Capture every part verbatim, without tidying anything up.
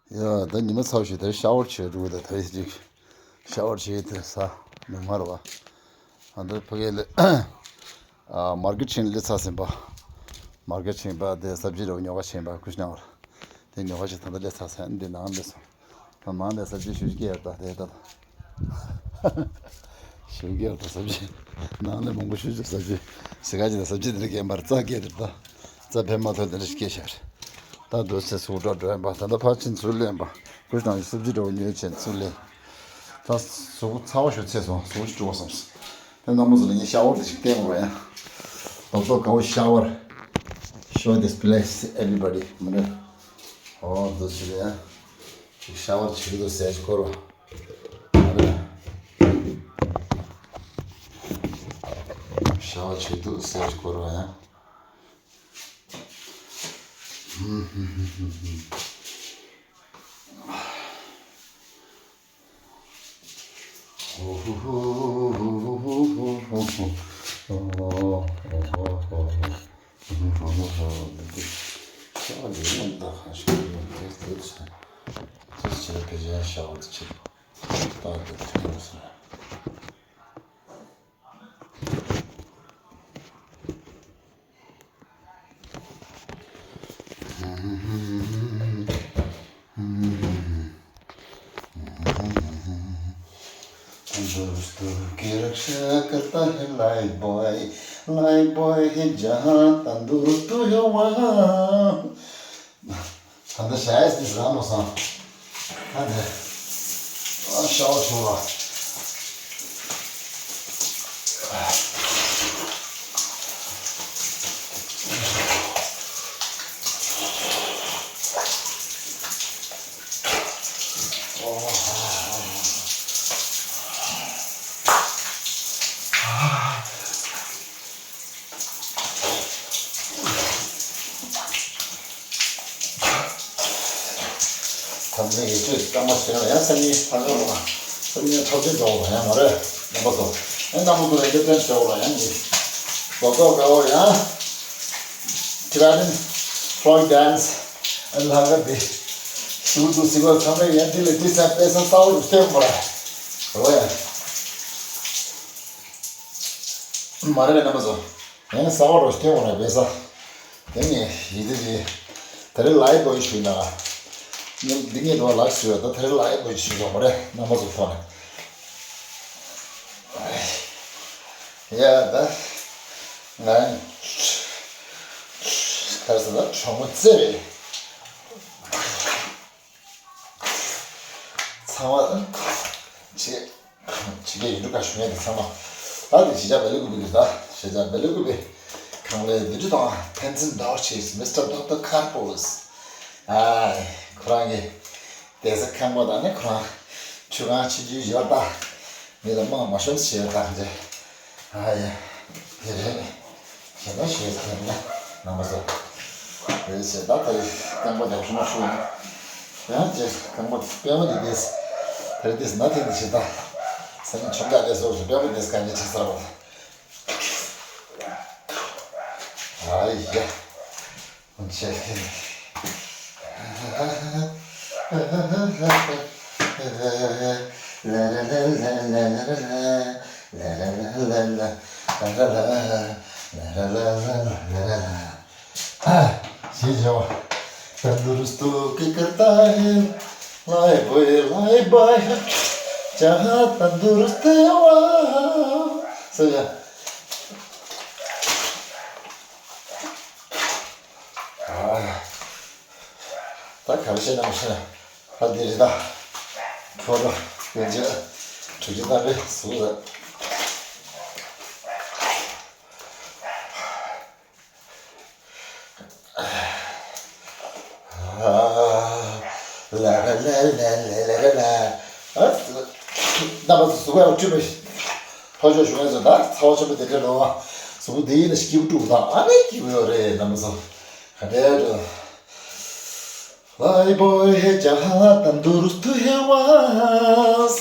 ཡ། ད་ཉི་མ་ཚ་བོ་ཞིག་དེར་ཤ་ཝར་བྱེད་འགྲོ་གི། ད་ད་རེས་ཅིག་ཤ་ཝར་བྱེད་དེ་ས་མི་མར་བ། ཨ་ད་ཕ་གི་ལ་ཨ་མར་ཀེ་ཊི་ཕྱིན་སླེབས་ཚར་ཟིན་པ། མར་ཀེ་ཊི་ཕྱིན་པ་དེ་སབ་ཇི་རོ་ཉོ་ག་ཕྱིན་པ་ཀུ་ཤི་ན་བར། དེ་ཉོ་ག་ཞིག་ད་ལྟ་སླེབས་ཚར་ཟིན། འདི་ནང་སླེབས་སོང་། ད་མང་ནས་སབ་ཇི་ཞུ་ཞིག་ཡར་ད་དེ་ད། ཞིག་ཡར་ད་སབ་ཇི། ནང་ནས་མང་པོ་ཞུ་ཞིག་སབ་ཇི། ཟི་ག་ཅི་ད་སབ་ཇི་དེ་འདྲ་སྐྱེས་མར་རྩྭ་སྐྱེས་དེ་ད། རྩྭ་ཕན་མ་ཐོགས་དེ་འདྲ་ཞིག་སྐྱེས་ཤར། ད་དུ་ཚེ་སུ་འགྲོ་འགྲོ་ཡིན་པ། ད་ད་ཕར་ཕྱིན་ཚུར་ལེན་པ། ཀུ་ཤི་ན་སབ་ཇི་འདྲ་བོ་ཉོས་ཕྱིན་ཚུར་ལེན། ད་གཟུགས་པོ་ཚ་བ་ཞིག་ཚེས་སོང་། གཟུགས་ཞིག་བཀྲུ་བ་བསམ། དེ་ནང་མོ་ཟེར་ལ་ངས་ཤ་ཝར་དེ་ཞིག་བསྟན་དགོས་ཡ། ལོ་ཏོག་དགའ་བོ་ཤ་ཝར། Show this place, everybody. མ་རེད། ཨོ་འདུག་ཟེར་ཡ། ཅིག་ཤ་ཝར་བྱེད་ཀྱི་འདུག་ཟེར་ཅིག་སྐོར་བ། མ་རེད། ཤ་ཝར་བྱེད་ཀྱི་འདུག་ཟེར་ཅིག་སྐོར་བ་ཡ། तंदुरुस्त की रक्षा करता है लाइफ बॉय, लाइफ बॉय है जहां तंदुरुस्त है वहां। ད་ལྟ་ཞྭ་ཡས་ནི་རང་མ་སང་། ད་ནི་ཨ་ཤ་བ་བྱུང་བ། ད་ནི་ཡིད་ཆེས་གཙང་མ་བྱས་ན་ཡང་སང་ཉིན་ལྷག་དཀར་ལ་སང་ཉིན་འཁྲབ་སྟོན་འགྲོ་བ་ཡང་མ་རེད། རྣམ་པ་ཚོ། ཨེ་རྣམ་པ་ཚོ་ལ་འདི་སྟོན་བྱེད་འོ་ལ་ཡང་གི་ལོ་ཏོག་དགའ་བོ་ཡང་Tibetan folk dance ཨེ་ལྷག་དཀར་འདི་ཞུ་འདུག་ཟེར་བ་ཚང་མས་ཡང་འདི་ལ་འདི་ཚ་དཔེ་ས་གསར་པ་རུ་སྟོན་དགོས་རེད། འོ་ཡ། མ་རེད་པས་རྣམ་པ་ཚོ། ཡང་གསར་པ་རུ་སྟོན་དགོས་རེད་པས་ས། དེ་ནས་ཡིད་དེ་རེད། དེ་རིང་ལའི་བོ་ཡི་ཞུས་ན། ཉིན་འདི་ངས་འགྲོ་ལགས་ཞུས་ད་དེ་རིང་ལའི་བོ་ཡི་ཞུས་ཡོང་བ་རེད་རྣམ་པ་ཚོ་ཐོག་ནས། ཡ་ད། ང་ཁར་ས་ད་གྲོགས་མོ་རྩེ་རེད། ཚང་མ་ཆེ་ཆེ་གེ་ཡིན་འགྲོ་ག་ཞུ་ངེས་དེ་ཚང་མ་ད་དེ་གཞིས་ཆགས་སྦེལ་ཀུ་པེ་གི་ད་གཞིས་ཆགས་སྦེལ་ཀུ་པེ་ཁང་ལས་བདུན་ཅུ་དང་ཕན་ཚུན་འདྲ་བོ་ཆེ་མིས་ཊར་ཌོག་ཊར་ཁར་པོ་སི། ཨ་ཁོ་རང་གི་བསྡད་ས་ཁང་པ་དང་ནི་ཁོ་རང་ཆུ་ཁང་ཆུ་རྒྱུན་ཡོད་ད་མི་ལ་དམངས་མ་ཤོམ་ཞེས་ད་འདྲ། ཨ་ཡ། དེ་རེད། ཞེ་ད་ཞེས་ཟེར་ན་རྣམ་པ་ཚོ། དེ་ཞེ་ད་ད་རྐང་པ་རྒྱབ་ཤུ་མ་ཤུ་ཡིན། ཡང་ཅེ་རྐང་པ་པད་མ་འདི་དེས། དེ་རེད་དེས་ན་དེ་འདི་ཞེ་ད། ས་ནི་ཆུང་དྲགས་དེ་སོགས་ཞེ་པད་མ་དེས་གང་ཉིད་ཆགས་ཚར་བ། ཨ་ཡ། ཞེས་བྱ་བ། تندرست کی کرتا ہے لائی بوائے لائی بوائے جہاں تندرست ہے وہاں ཟེར་ཡ། ད་ག་རེ་བཤད་ན་མི་ཤེས་ན། ད་འདི་རེད་ད། ཁྱོད་ལ་ཡོན་ཆབ་དྲུག་ཅུ་ལྟ་བུའི་གཟུགས་རེད། ལ་ལ་ལ། ཨ། རྣམ་པ་ཚོ་གཟུགས་པོ་ཡང་བཀྲུས་པ། ཕར་ཕྱོགས་བཞུགས་མཁན་ཚོ་ད་ཚ་བ་ཆེན་པོ་དེ་འདྲ་ལོ། གཟུགས་པོ་འདི་ཡིན་ན་སྐྱིད་པོ་དཀྲུགས་དང་ཨ་ནི་སྐྱིད་པོ་ཡོད་རེད་རྣམ་པ་ཚོ། ག་འདྲའི་འགྲོ། ལའི་བོའི་ཧེ་ཇ་ཧ་ཏན་དུ་རུ་སྟུ་ཧེ་ཝཱས།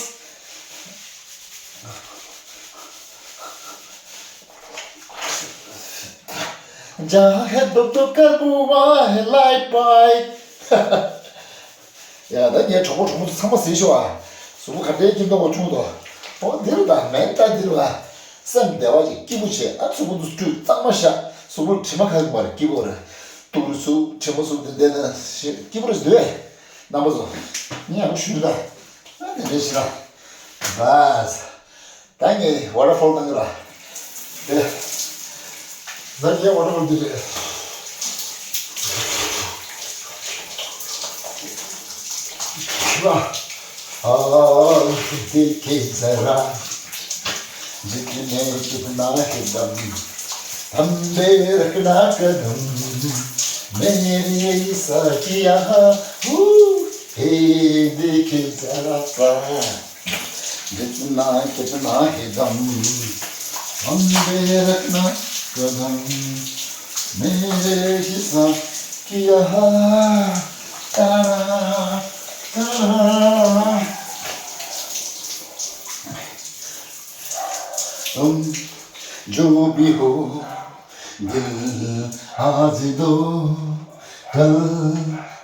ཇ་ཧ་ཧེ་དུ་དུ་ཀར་བུ་ཝཱ་ཧེ་ལའི་པའི། ཡ་ད་ངའི་གྲོགས་པོ་གྲོགས་མོ་ཚོ་ཚང་མ་གཟིགས་ཤོག་ཨ། གཟུགས་པོ་ག་འདྲའི་སྐྱིད་མདོག་པོ་བྱུང་འདུག་ཨོ་འདིར་ད་མེད་ད་འདིར་བ། སེམས་བདེ་བ་ཅིག་སྐྱིད་པོ་བྱེད་ཨ། གཟུགས་པོ་འདུག་སྤྲུལ་གཙང་མ་བཞག་གཟུགས་པོར་དྲི་མ་གང་གི་མ་རེད། སྐྱིད་པོ་རེད། ཏུ་རུ་ཚུགས་དྲི་མ་ཚུགས་དེ་འདྲ་ན་སྐྱིད་པོ་རེད་འདུག་ཨེ། རྣམ་པ་ཚོ། ངས་ཡང་ཞུས་ད། ཨ་དེ་འདྲ་ཞིག་ལ། བས། ད་ངས་ཝ་ཊར་ཕོལ་བཏང་གི་ར། དེ། ད་ངས་ཝ་ཊར་ཕོལ་འདི་རེད། वाह, आओ देखे जरा, जितने कितना है दम, थंबे रखना कदम, मेरे साथिया, हू, हे देखे जरा सा, जितना कितना है दम, थंबे रखना कदम, मेरे ही साथिया, तारा, तारा। तुम जो भी हो, दिल आज दो, कल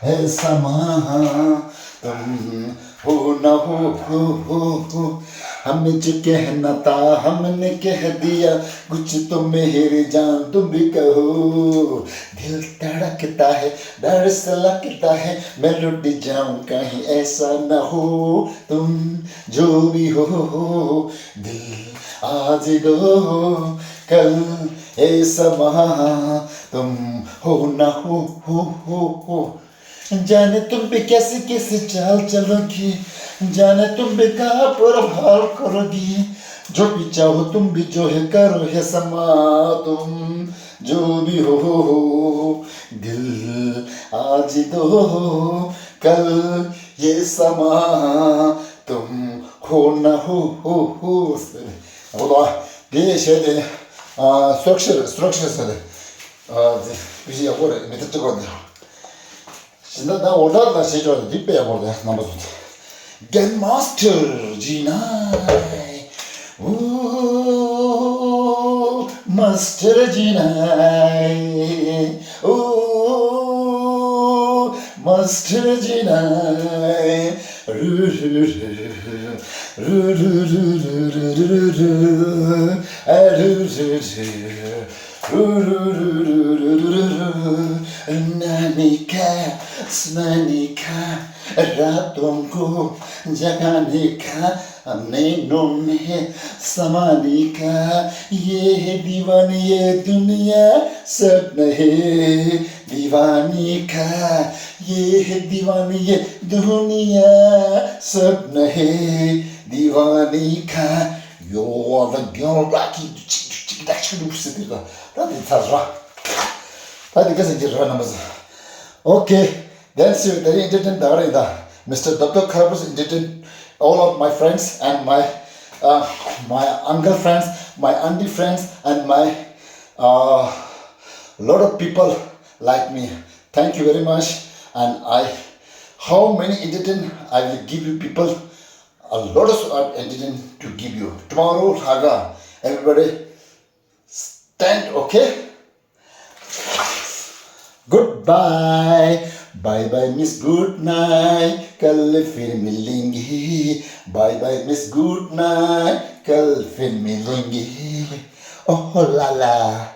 है समा, तुम हो ना हो, हो, हो, हो। हमें जो कहना था, हमने कह दिया, कुछ तो मेरी जान तुम भी कहो। दिल धड़कता है, डर सा लगता है, मैं लुट जाऊं कहीं ऐसा ना हो। तुम जो भी हो, दिल आज दो, कल ऐसा महा, तुम हो ना हो, हो, हो, हो। जाने तुम भी कैसे कैसे चाल चलोगी, जाने तुम भी कहाँ पर हाल करोगी, जो भी चाहो तुम भी जो है करो है समा, तुम जो भी हो, दिल आज दो, कल ये समा, तुम हो ना हो, हो, हो। ཨོ་ལ། དེ་བཤད་དེ། ཨ། སྲོག་ཤེར་སྲོག་ཤེར་ཟེར་ཏེ། ཨ། དེ་བི་ཞིག་ཡག་པོ་རེད། མི་ཐུབ་ཅིག་གོ་དེ། ཞིང་ད་ད་འོ་ད་ལ་བྱེད་ཆོག་འདི་དཔེ་ཡག་པོ་རེད། རྣམ་པ་ཚོ། གན་མཱ་སི་ཊར་ཇི་ནའི། ཨོ་མཱ་སི་ཊར་ཇི་ནའི། ཨོ་མཱ་སི་ཊར་ཇི་ནའི། རུ་རུ་རུ། རུ་རུ་རུ། ཨ་རུ་རུ་རུ། རུ་རུ་རུ། ན་ནི་ཁ་ས་ན་ནི་ཁ་ར་དོང་ཀོ་ཇ་ག་ནི་ཁ་ནི་ནོ་ནི་ས་མ་ནི་ཁ། ये है दीवानी ये दुनिया सब नहीं दीवानी का। ये है दीवानी ये दुनिया सब नहीं दीवानी का। ཡོ་ལ་རྒྱང་ལ་ཀི་ཅིག་ཅིག་ཅིག་ད་ཆ་ལུགས་སི་དེ་ད་ད་དེ་ཚར་ར། ད་དེ་ག་ཟེར་གྱི་ར་རྣམ་པ་ཚོ། Okay, then see you. Then entertain the Mister Doctor Karbus entertain all of my friends and my uh, my uncle friends, my auntie friends, and my uh, lot of people like me. Thank you very much. And I, how many entertain I will give you people? A lot of entertain to give you. Tomorrow, Haga, everybody stand, okay? Goodbye. Bye bye, miss. Good night. कल फिर मिलेंगे. Bye bye, miss. Good night. कल फिर मिलेंगे. Oh la la.